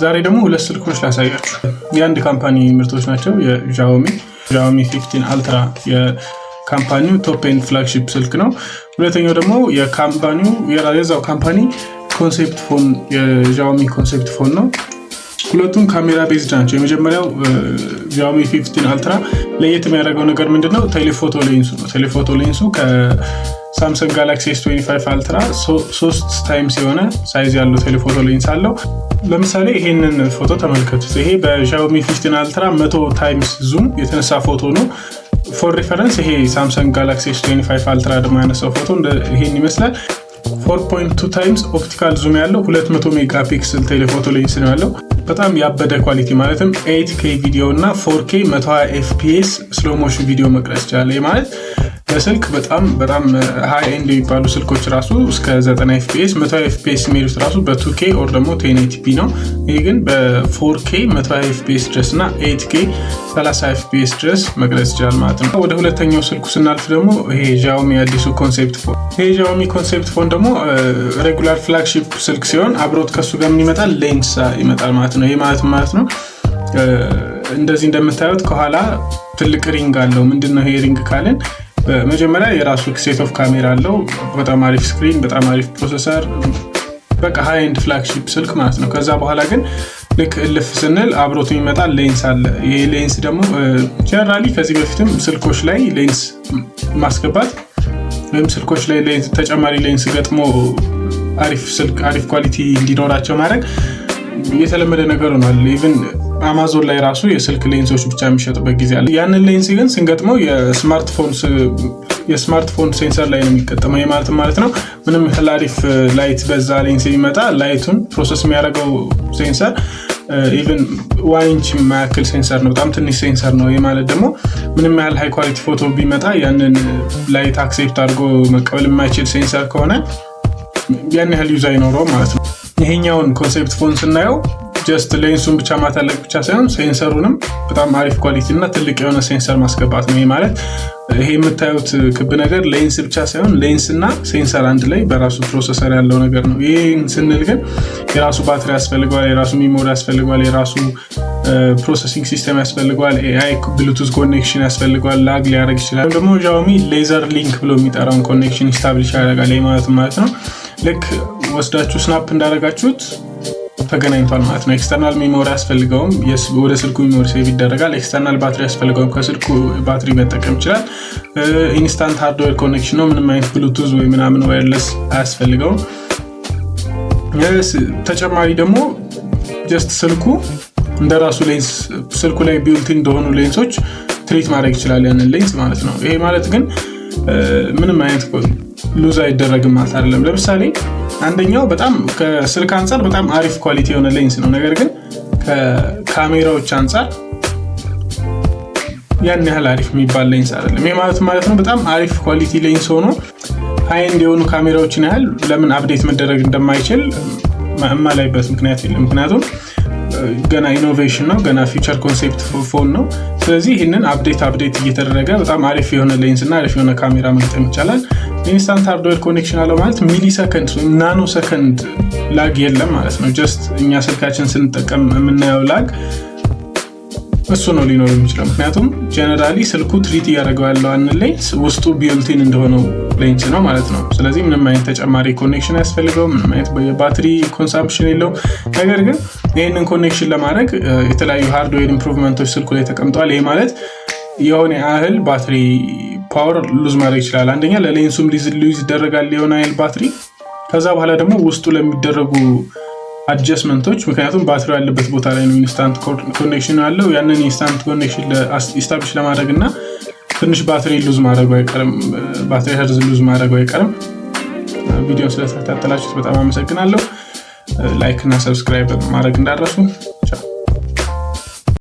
ዛሬ ደግሞ ሁለት ስልኮች ላሳያችሁ። የአንድ company ምርቶች ናቸው። የ Xiaomi 15 Ultra የ company ው top end flagship ስልክ ነው። ሁለተኛው ደግሞ የ company ው የዛው company concept phone፣ የ Xiaomi concept phone ነው። ሁለቱም camera based ናቸው። የመጀመሪያው Xiaomi 15 Ultra ለየት የሚያደርገው ነገር ምንድነው? Telephoto lens ኡ ነው። Telephoto lens ኡ ከ Samsung Galaxy S25 Ultra 3 times የሆነ size ያለው telephoto lens አለው። ለምሳሌ ይሄንን ፎቶ ተመልከቱት። ይሄ በ Xiaomi 15 Ultra 100 times zoom የተነሳ ፎቶ ነው። For reference ይሄ Samsung Galaxy S25 Ultra ደግሞ ያነሳው ፎቶ ይሄን ይመስላል። 4.2 times optical zoom ያለው 200 megapixel telephoto lens ነው ያለው። በጣም ያበደ quality፣ ማለትም 8K ቪዲዮ እና 4K 120 FPS slow motion ቪዲዮ መቅረጽ ይችላል። ይህ ማለት ለስልክ በጣም በጣም high end የሚባሉ ስልኮች ራሱ እስከ 90 FPS፣ 120 FPS የሚሄዱት ራሱ በ2K or ደግሞ 1080p ነው። ይህ ግን በ4K 120 FPS ድረስ እና 8K 30 FPS ድረስ መቅረጽ ይችላል ማለት ነው። ወደ ሁለተኛው ስልኩ ስናልፍ ደግሞ ይሄ Xiaomi አዲሱ concept phone። ይሄ Xiaomi concept phone ደግሞ regular flagship ስልክ ሲሆን አብሮት ከሱ ጋር ምን ይመጣል? ሌንስ ይመጣል ማለት ነው። ይህ ማለት ነው እንደዚህ እንደምታዩት ከኋላ ትልቅ ring አለው። ምንድነው ይሄ ring ካልን በመጀመሪያ የራሱ set of camera አለው። በጣም አሪፍ screen፣ በጣም አሪፍ processor፣ በቃ high end flagship ስልክ ማለት ነው። ከዛ በኋላ ግን ልክ እልፍ ስንል አብሮት የሚመጣ ሌንስ አለ። ይሄ ሌንስ ደግሞ generally ከዚህ በፊትም ስልኮች ላይ ሌንስ ማስገባት ወይም ስልኮች ላይ ተጨማሪ ሌንስ ገጥሞ አሪፍ ስልክ፣ አሪፍ quality እንዲኖራቸው ማድረግ የተለመደ ነገር ሆኗል። Even አማዞን ላይ ራሱ የስልክ ሌንሶች ብቻ የሚሸጡበት ጊዜ አለ። ያንን ሌንስ ግን ስንገጥመው የ smartphone sensor ላይ ነው የሚገጠመው። ይህ ማለት ነው ምንም ያህል አሪፍ light በዛ ሌንስ የሚመጣ light ኡን process የሚያደርገው sensor even 1 inch የማያክል sensor ነው። በጣም ትንሽ sensor ነው። ይህ ማለት ደግሞ ምንም ያህል high quality ፎቶ ቢመጣ ያንን light accept አድርጎ መቀበል የማይችል sensor ከሆነ ያን ያህል use አይኖረውም ማለት ነው። ይሄኛውን concept phone ስናየው just lens ኡን ብቻ ማተለቅ ብቻ ሳይሆን sensor ኡንም በጣም አሪፍ quality እና ትልቅ የሆነ sensor ማስገባት ነው። ይህ ማለት ይሄ የምታዩት ክብ ነገር ሌንስ ብቻ ሳይሆን ሌንስ እና sensor አንድ ላይ በራሱ processor ያለው ነገር ነው። ይህን ስንል ግን የራሱ ባትሪ ያስፈልገዋል፣ የራሱ memory ያስፈልገዋል፣ የራሱ processing system ያስፈልገዋል፣ AI Bluetooth connection ያስፈልገዋል፣ lag ሊያደርግ ይችላል። ደግሞ Xiaomi laser link ብሎ የሚጠራውን connection establish ያደርጋል። ይህ ማለት ነው ልክ ወስዳችሁ snap እንዳደረጋችሁት ተገናኝቷል ማለት ነው። External memory አያስፈልገውም። ወደ ስልኩ memory save ይደረጋል። External ባትሪ አያስፈልገውም። ከስልኩ ባትሪ መጠቀም ይችላል። Instant hardware connection ነው። ምንም አይነት ብሉቱዝ ወይ ምናምን wireless አያስፈልገውም። ተጨማሪ ደግሞ just ስልኩ እንደ ራሱ ሌንስ፣ ስልኩ ላይ built in እንደሆኑ lens ኦች treat ማድረግ ይችላል ያንን ሌንስ ማለት ነው። ይሄ ማለት ግን ምንም አይነት lose አይደረግም ማለት አይደለም። ለምሳሌ አንደኛው በጣም ከስልክ አንጻር በጣም አሪፍ quality የሆነ ሌንስ ነው። ነገር ግን ከካሜራዎች አንጻር ያን ያህል አሪፍ የሚባል ሌንስ አይደለም። ይህ ማለት ነው በጣም አሪፍ quality lens ሆኖ high end የሆኑ ካሜራዎችን ያህል ለምን update መደረግ እንደማይችል የማላይበት ምክንያት የለም። ምክንያቱም ገና innovation ነው፣ ገና future concept phone ነው። ስለዚህ ይህንን update እየተደረገ በጣም አሪፍ የሆነ ሌንስ እና አሪፍ የሆነ ካሜራ መግጠም ይቻላል። Instant hardware connection አለው ማለት ሚሊ ሰከንድ ወይም nano second lag የለም ማለት ነው። Just እኛ ስልካችን ስንጠቀም የምናየው lag እሱ ነው ሊኖር የሚችለው። ምክንያቱም generally ስልኩ treat እያደረገው ያለው ያንን ሌንስ ውስጡ built in እንደሆነው ሌንስ ነው ማለት ነው። ስለዚህ ምንም አይነት ተጨማሪ connection አያስፈልገውም። ምንም አይነት የባትሪ consumption የለውም። ነገር ግን ይህንን connection ለማድረግ የተለያዩ hardware improvement ኦች ስልኩ ላይ ተቀምጠዋል። ይህ ማለት የሆነ ያህል ባትሪ power lose ማድረግ ይችላል። አንደኛ ለሌንሱም lose ይደረጋል የሆነ ያህል ባትሪ። ከዛ በኋላ ደግሞ ውስጡ ለሚደረጉ adjustment ኦች፣ ምክንያቱም ባትሪ ያለበት ቦታ ላይ ነው instant connection ያለው፣ ያንን instant connection establish ለማድረግ እና ትንሽ ባትሪ lose ማድረጉ አይቀርም፣ battery health lose ማድረጉ አይቀርም። ቪዲዮን ስለተከታተላችሁት በጣም አመሰግናለሁ። Like እና subscribe ማድረግ እንዳትረሱ።